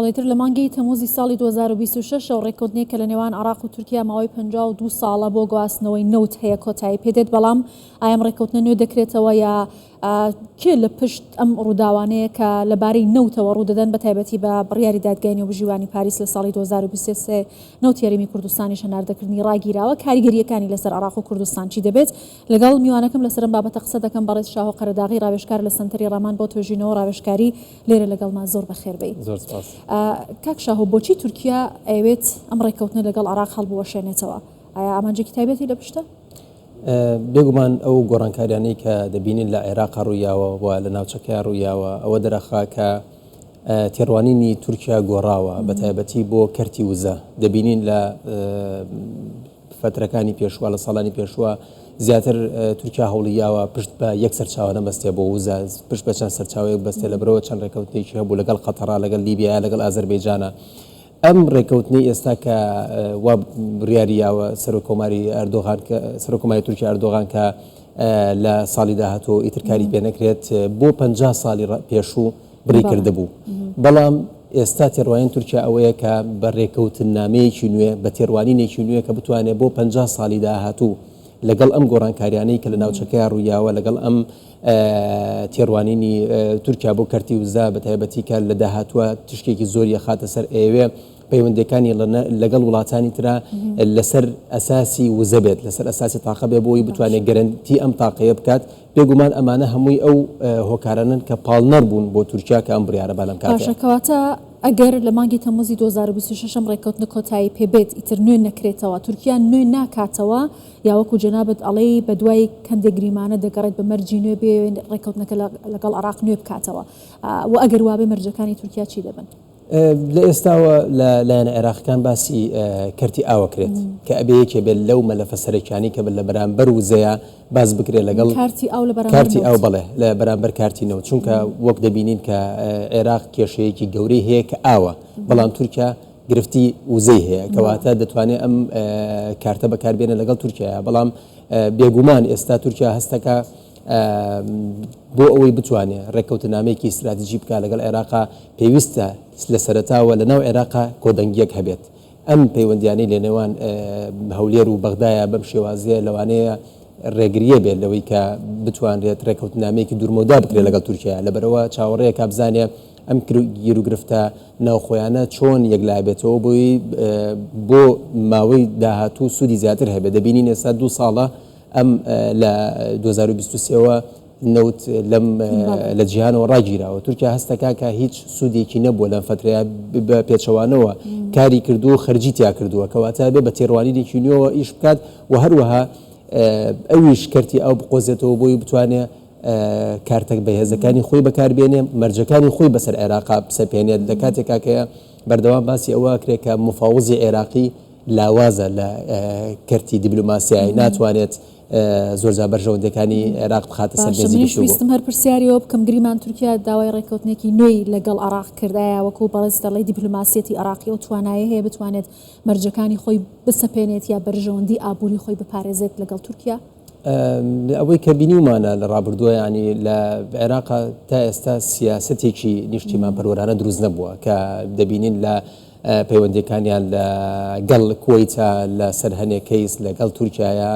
ئیتر لە مانگی تەمووزی ساڵی 2026 ئەو ڕێککەوتنەی کە لە نێوان عێراق و تورکیا ماوەی 52 ساڵە بۆ گواستنەوەی نەوت هەیە کۆتایی پێدێت، بەڵام ئایا ئەم ڕێککەوتنە نوێ دەکرێتەوە یا کێ لە پشت ئەم ڕووداوانەیە کە لەبارەی نەوتەوە ڕوودەدەن بە تایبەتی بە بڕیاری دادگای نێوبژیوانی پاریس لە ساڵی 2023 نەوتی هەرێمی کوردستانیش هەناردەکردنی ڕاگیراوە کاریگەرییەکانی لەسەر عێراق و کوردستان چی دەبێت؟ لەگەڵ میوانەکەم لەسەر ئەم بابەتە قسە دەکەم بەڕێز شاهۆ قەرەداغی ڕاوێژکار لە سەنتەری ڕامان بۆ توێژینەوە و ڕاوێژکاری لێرە لەگەڵما زۆر بەخێر بێی. زۆر سپاس. کاک شاهۆ بۆچی تورکیا ئەیەوێت ئەم ڕێککەوتنە لەگەڵ عێراق هەڵبوەشێنێتەوە؟ ئایا ئامانجێکی تایبەتی لە پشتە؟ بێگومان ئەو گۆڕانکاریانەی کە دەبینین لە عێراقا ڕوویاوە و لە ناوچەکەیا ڕوویاوە ئەوە دەرەخا کە تێڕوانینی تورکیا گۆڕاوە بە تایبەتی بۆ کەرتی وزە دەبینین لە فەترەکانی پێشوە لە ساڵانی پێشوە زیاتر تورکیا هەوڵی یاوە پشت بە یەک سەرچاوە نەبەستێ بۆ وزە پشت بە چەند سەرچاوەیەک بەستێ لە برەوە چەند ڕێکەوتنێکی هەبوو لەگەڵ قەتەڕا لەگەڵ لیبیا لەگەڵ ئازەربەیجانە ئەم ڕێکەوتنەی ئێستا کە وا بڕیاری یاوە سەرۆک کۆماری ئەردۆغان کە سەرۆک کۆماری تورکیا ئەردۆغان کە لە ساڵی داهاتوو ئیتر کاری پێ نەکرێت بۆ 50 ساڵی پێشوو بڕی کردبوو بەڵام ئێستا تێڕوانین تورکیا ئەوەیە کە بە ڕێکەوتننامەیەکی نوێ بە تێڕوانینێکی نوێ کە بتوانێت بۆ 50 ساڵی داهاتوو لەگەڵ ئەم گۆڕانکاریانەی کە لە ناوچەکەیا ڕوویاوە لەگەڵ ئەم تێڕوانینی تورکیا بۆ کەرتی وزە بە تایبەتی کە لە داهاتووە تشکێکی زۆری ئەخاتە سەر ئەیەوێ پەیوەندیەکانی لەگەڵ وڵاتانی ترا لەسەر ئەساسی وزە بێت لەسەر ئەساسی تاقە بێ بۆی بتوانێت گەرەنتی ئەم تاقەیە بکات بێگومان ئەمانە هەمووی ئەو هۆکارانەن کە پاڵنەر بوون بۆ تورکیا کە ئەم بڕیارە با لەم کاتەیا. باشە کەواتە ئەگەر لە مانگی تەمموزی 2026 ئەم ڕێککەوتنە کۆتایی پێ بێت ئیتر نوێ نەکرێتەوە تورکیا نوێ ناکاتەوە یا وەکو جەنابت ئەڵێی بەدوای هەندێک گریمانە دەگەڕێت بە مەرجی نوێ بێ ڕێککەوتنەکە لەگەڵ عێراق نوێ بکاتەوە و ئەگەر وابێ مەرجەکانی تورکیا چی دەبن؟ لە ئێستاوە لە لایەنە عێراقیەکان باسی کەرتی ئاو ئەکرێت کە ئەبێ یەکێ بێت لەو مەلەفە سەرەکیانەی کە لە بەرامبەر وزەیە باس بکرێت لەگەڵ کارتی ئاو لە بەرامبەر کارتی ئاو بەڵێ لە بەرامبەر کارتی نەوت چونکە وەک دەبینین کە عێراق کێشەیەکی گەورەی هەیە کە ئاوە بەڵام تورکیا گرفتی وزەی هەیە کەواتە دەتوانێت ئەم کارتە بەکاربێنە لەگەڵ تورکیا بەڵام بێگومان ئێستا تورکیا هەستەکە بۆ ئەوەی بتوانێت ڕێککەوتنامەیەکی ئیستراتیجی بکات لەگەڵ عێراقا پێویستە لە سەرەتاوە لەناو عێراقا کۆدەنگییەک هەبێت. ئەم پەیوەندیانەی لە نێوان هەولێر و بەغدایە بەم شێوازەیە لەوانەیە ڕێگرییە بێت لەوەی کە بتوانرێت ڕێککەوتنامەیەکی دوورمەودا بکرێت لەگەڵ تورکیا. لەبەرئەوە چاوەڕێیەکە بزانێ ئەم گیروگرفتە ناوخۆیانە چۆن یەکلابێتەوە بۆی بۆ ماوەی داهاتوو سوودی زیاتر هەبێت. دەبینین ئێستا دوو ساڵە ئەم لە 2023 وە نەوت لەم لە جیهانەوە ڕاگیراوە تورکیا هەستەکا کە هیچ سوودێکی نەبووە لەم فترەیە بە پێچەوانەوە کاری کردووە و خەرجی تیا کردووە کەواتە بێ بە تێڕوانینێکی نوێوە ئیش بکات و هەروەها ئەویش کەرتی ئاو بقۆزێتەوە بۆی بتوانێ کارتە بەهێزەکانی خۆی بەکاربێنێ مەرجەکانی خۆی بەسەر عێراقا بسەپێنێت لە کاتێکا کە بەردەوام باسی ئەوە کرێت کە مفاوزی عێراقی لاوازە لە کەرتی دیبلۆماسیای ناتوانێت زۆرجار بەرژەوەندیەکانی عێراق بخاتە سەر باشە مێزی منیش گفتوگۆ. ویستم هەر پرسیاری ئەوە بکەم گریمان تورکیا داوای ڕێککەوتنێکی نوێی لەگەڵ عێراق کرد ئایا وەکو بەڕێز دەڵێی دیپلۆماسیەتی عێراقی ئەو توانایەی هەیە بتوانێت مەرجەکانی خۆی بسەپێنێت یا بەرژەوەندی ئابووری خۆی بپارێزێت لەگەڵ تورکیا؟ ئەوەی کە بینیومانە لە ڕابردووە یانی لە عێراق تا ئێستا سیاسەتێکی نیشتیمانپەروەرانە دروست نەبووە کە دەبینین لە پەیوەندیەکانیان لە گەڵ کوەیتە لە سەر هەنێ کەیس لە گەڵ تورکیایە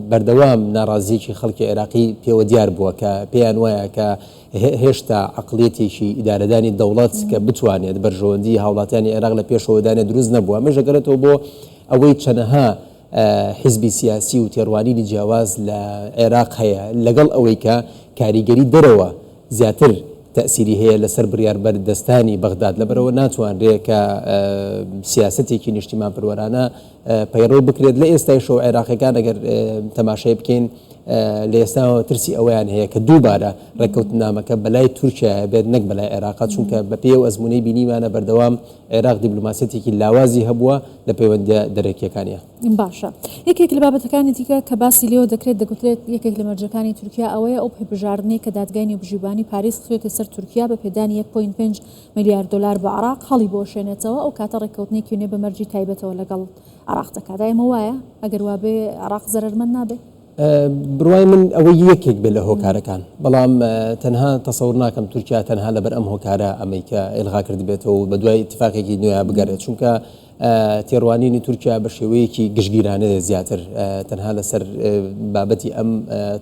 بەردەوام ناڕازیەکی خەڵکی عێراقی پێوە دیار بووە کە پێیان وایە کە هێشتا عەقڵیەتێکی ئیدارەدانی دەوڵەت کە بتوانێت بەرژەوەندی هاوڵاتیانی عێراق لە پێشەوە دانێت دروست نەبووە ئەمەش دەگەڕێتەوە بۆ ئەوەی چەنەها حیزبی سیاسی و تێڕوانینی جیاواز لە عێراق هەیە لەگەڵ ئەوەی کە کاریگەری دەرەوە زیاتر تەئسیری هەیە لەسەر بڕیاربەردەستانی بەغداد، لەبەرئەوە ناتوانرێ کە سیاسەتێکی نیشتیمانپەروەرانە پەیڕەو بکرێت، لە ئێستایشەوە عێراقیەکان ئەگەر تەماشای بکەین لە ئێستاوە ترسی ئەوەیان هەیە کە دووبارە ڕێککەوتنامەکە بەلای تورکیایە بێت نەک بەلای عێراقا، چونکە بەپێی ئەو ئەزموونەی بینیمانە بەردەوام عێراق دیبلۆماسیەتێکی لاوازی هەبووە لە پەیوەندیە دەرەکیەکانیا. باشە یەکێک لە بابەتەکانی دیکە کە باسی لێوە دەکرێت دەگوترێت یەکێک لە مەرجەکانی تورکیا ئەوەیە ئەو پێبژاردنەی کە دادگای نێوبژیوانی پاریس خستوێتە سەر تورکیا بە پێدانی 1.5 ملیار دۆلار بە عێراق هەڵی بوەشێنێتەوە ئەو کاتە ڕێککەوتنێکی نوێ بە مەرجی تایبەتەوە لەگەڵ عێراق دەکات ئایا ئەمە وایە؟ ئەگەر وابێ عێراق زەرەرمەند نابێ؟ بڕوای من ئەوەی یەکێک بێت لە هۆکارەکان، بەڵام تەنها تەسەور ناکەم تورکیا تەنها لەبەر ئەم هۆکارە ئەمەی کە ئیلغا کردبێتەوە و بەدوای ئیتفاقێکی نوێیا بگەڕێت، چونکە تێڕوانینی تورکیا بە شێوەیەکی گشتگیرانەیە زیاتر تەنها لەسەر بابەتی ئەم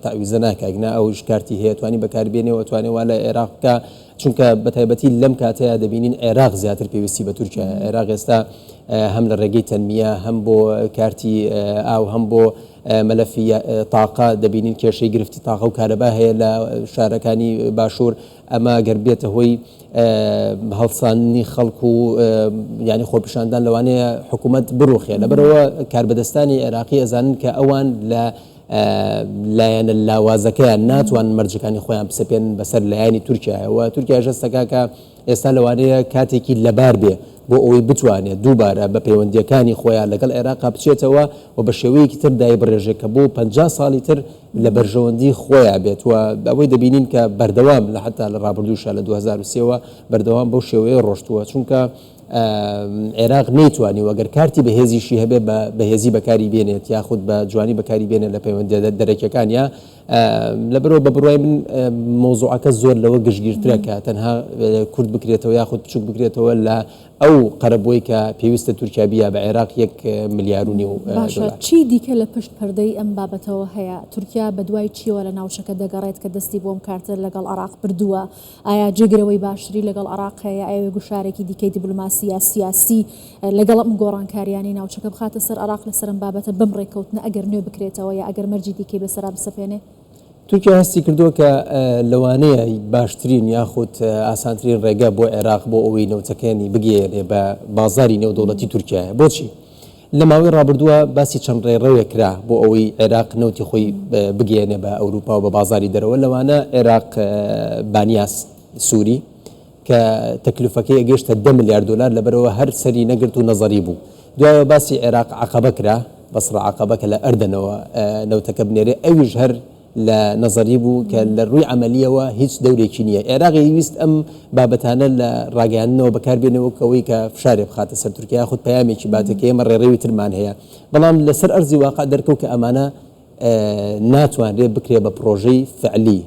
تەعویزە ناکا، نا ئەویش کارتی هەیە توانی بەکاربێنێ و توانێ وا لە عێراق بکا، چونکە بەتایبەتی لەم کاتەیا دەبینین عێراق زیاتر پێویستی بە تورکیایە، عێراق ئێستا هەم لە ڕێگەی تەنمیە هەم بۆ کارتی ئاو هەم بۆ مەلەفی تاقە دەبینین کێشەی گرفتی تاقە و کارەبا هەیە لە شارەکانی باشوور، ئەمە گەر بێتە هۆی هەڵساندنی خەڵک و یانی خۆپیشاندان لەوانەیە حکوومەت بڕوخێ، لەبەرئەوە کاربەدەستانی عێراقی ئەزانن کە ئەوان لە لایەنە لاوازەکەیان ناتوانن مەرجەکانی خۆیان بسەپێنن بەسەر لایەنی تورکیایە و تورکیاش هەستەکا کە ئێستا لەوانەیە کاتێکی لەبار بێ بۆ ئەوەی بتوانێت دووبارە بە پەیوەندییەکانی خۆیان لەگەڵ عێراقا بچێتەوە و بە شێوەیەکی تر دایبڕێژێ کە بۆ 50 ساڵی تر لە بەرژەوەندی خۆیان بێت و ئەوەی دەبینین کە بەردەوام لە حتا لە ڕابردووشا لە 2003 وە بەردەوام بەو شێوەیە ڕۆشتووە چونکە عێراق نەیتوانیوە گەر کارتی بەهێزیشی هەبێ بە بەهێزی بەکاری بێنێت یاخود بە جوانی بەکاری بێنێت لە پەیوەندیە دەرەکیەکانیا لەبەرەوە بە بڕوای من مەوزوعەکە زۆر لەوە گشتگیرترە کە تەنها کورت بکرێتەوە یاخود بچوک بکرێتەوە لە ئەو قەرەبووی کە پێویستە تورکیا بیا بە عێراق یەک ملیار و نیو باشە دۆلار. چی دیکە لە پشت پەردەی ئەم بابەتەوە هەیە؟ تورکیا بەدوای چیەوە لە ناوچەکە دەگەڕێت کە دەستی بۆ ئەم کارتە لەگەڵ عێراق بردووە؟ ئایا جێگرەوەی باشتری لەگەڵ عێراق هەیە؟ ئەیەوێ گوشارێکی دیکەی دیبلۆماسی یا سیاسی لەگەڵ ئەم گۆڕانکارییانەی ناوچەکە بخاتە سەر عێراق لەسەر ئەم بابەتە بەم ڕێککەوتنە ئەگەر نوێ بکرێتەوە یا ئەگەر مەرجی دیکەی بەسەرا بسەپێنێ؟ تورکیا هەستی کردووە کە لەوانەیە باشترین یاخود ئاسانترین ڕێگە بۆ عێراق بۆ ئەوەی نەوتەکەیانی بگەیەنێ بە بازاری نێودەوڵەتی تورکیایە. بۆچی؟ لە ماوەی ڕابردووە باسی چەند ڕێڕەوێک کرا بۆ ئەوەی عێراق نەوتی خۆی بگەیەنێ بە ئەوروپا و بە بازاری دەرەوە، لەوانە عێراق بانیاس سوری کە تەکلفەکەی ئەگەیشتە دە ملیار دۆلار لەبەرئەوە هەر سەری نەگرت و نەزەری بوو. دوایەوە باسی عێراق عەقەبە کرا، بەسڕە عەقەبە کە لە ئەردەنەوە نەوتەکە بنێرێ ئەویش هەر لە نەزەری بوو کە لە رووی عەمەلییەوە هیچ دەورێکی نییە. عێراق ئەیویست ئەم بابەتانە لە راگەیاندنەوە بەکار بێنێ وەک ئەوەی کە فشارێ بخاتە سەر تورکیا یاخود پەیامێکی باتێ کە ئێمە رێڕەوی ترمان هەیە. بەڵام لە سەر ئەرزی واقع دەرکەوت کە ئەمانە ناتوانرێ بکرێ بە پڕۆژەی فعلی.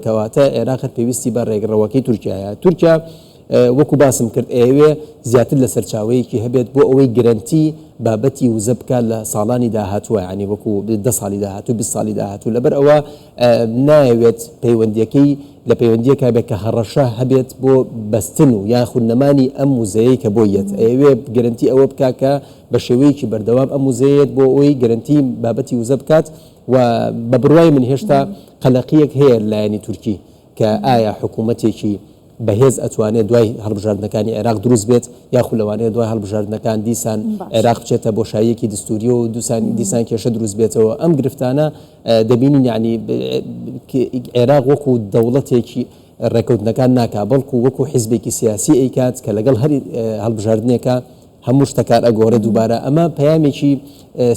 کەواتە عێراق هەر پێویستی بە رێگڕەوەکەی تورکیایە. تورکیا وەکو باسم کرد ئەیەوێ زیاتر لە سەرچاوەیەکی هەبێت بۆ ئەوەی گرەنتی بابەتی وزە بکات لە ساڵانی داهاتووە یانی وەکو دە ساڵی داهاتوو 20 ساڵی داهاتوو لەبەر ئەوە نایەوێت پەیوەندیەکەی لە پەیوەندیەکە بێت کە هەڕەشە هەبێت بۆ بەستن و یاخود نەمانی ئەم وزەیەی کە بۆی یەت ئەیەوێ گرەنتی ئەوە بکات کە بە شێوەیەکی بەردەوام ئەم وزەیەت بۆ ئەوەی گرەنتی بابەتی وزە بکات و بە بڕوای من هێشتا قەلەقیەک هەیە لایەنی تورکی کە ئایا حکوومەتێکی بەهێز ئەتوانێت دوای هەڵبژاردنەکانی عێراق دروست بێت یاخو لەوانەیە دوای هەڵبژاردنەکان دیسان عێراق بچێتە بۆشاییەکی دستوریەوە و دوسان دیسان کێشە دروست بێتەوە ئەم گرفتانە دەبینین یعنی عێراق وەکو دەوڵەتێکی ڕێکەوتنەکان ناکا بەڵکو وەکو حیزبێکی سیاسی ئەیکات کە لەگەڵ هەر هەڵبژاردنێکا هەموو شتەکان ئەگۆڕێ دووبارە ئەمە پەیامێکی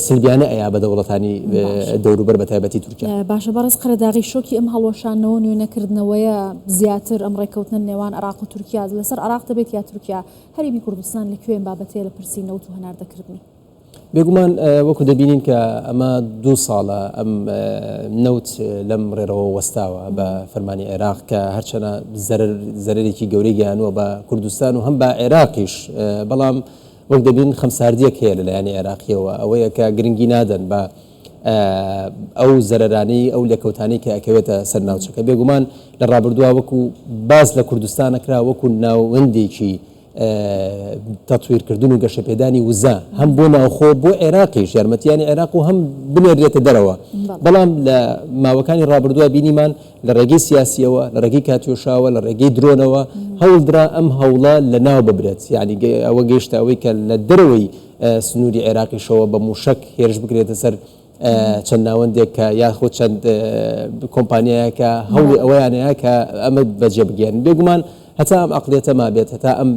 سلبیانە ئەیا بە دەوڵەتانی دەوروبەر بە تایبەتی تورکیا. باشە بەڕێز قەرەداغی شۆکی ئەم هەڵوەشاندنەوە و نوێ نەکردنەوەیە زیاتر ئەم ڕێککەوتنە نێوان عێراق و تورکیا لەسەر عێراق دەبێت یا تورکیا؟ هەرێمی کوردستان لە کوێ ئەم بابەتەیە لە پرسی نەوت و هەناردەکردنی؟ بێگومان وەکو دەبینین کە ئەمە دوو ساڵە ئەم نەوت لەم ڕێڕەوە وەستاوە بە فەرمانی عێراق کە هەرچەنە زەرەر زەرەرێکی گەورەی گەیانووە بە کوردستان و هەم بە عێراقیش بەڵام وەک دەبین خەمساردیەک هەیە لەلایەنی عێراقیەوە ئەوەیە کە گرنگی نادەن بە ئەو زەرەرانەی ئەو لێکەوتانەی کە ئەکەوێتە سەر ناوچەکە بێگومان لە ڕابردووە وەکو باس لە کوردستانەکرا وەکو ناوەندێکی تەتویرکردن و گەشەپێدانی وزە هەم بۆ ناوخۆ بۆ عێراقیش یارمەتیانی عێراق و هەم بنێرێتە دەرەوە بەڵام لە ماوەکانی ڕابردووە بینیمان لە ڕێگەی سیاسیەوە لە ڕێگەی کاتیۆشاوە لە ڕێگەی درۆنەوە هەوڵدرا ئەم هەوڵە لە ناو ببرێت یعنی ئەوە گەیشتە ئەوەی کە لە دەرەوەی سنووری عێراقیشەوە بە موشک هێرش بکرێتە سەر چەند ناوەندێک کە یاخود چەند کۆمپانیایە کە هەوڵی ئەوەیان هەیە کە ئەمە بەجێ بگەیەنن. بێگومان هەتا ئەم عەقڵیەتە مابێت، هەتا ئەم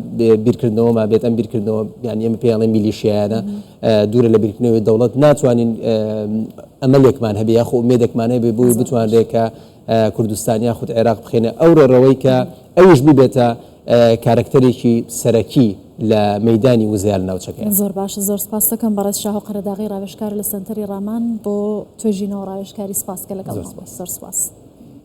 بیرکردنەوە مابێت، ئەم بیرکردنەوە یانی ئێمە پێیان ئەڵێن میلیشیایانە، دوورە لە بیرکردنەوەی دەوڵەت، ناتوانین ئەمەلێکمان هەبێ یاخۆ ئومێدێکمان هەبێ بۆی بتوانرێ کە کوردستان یاخود عێراق بخەینە ئەو ڕێڕەوەی کە ئەویش ببێتە کارەکتەرێکی سەرەکی. لە مەیدانی وزەیا لە ناوچەکەیا. زۆر باشە زۆر سپاست دەکەم بەڕێز شاهۆ قەرەداغی ڕاوێژکار لە سەنتەری ڕامان بۆ توێژینەوە ڕاوێژکاری سپاس کە لەگەڵمان بووی زۆر سپاس.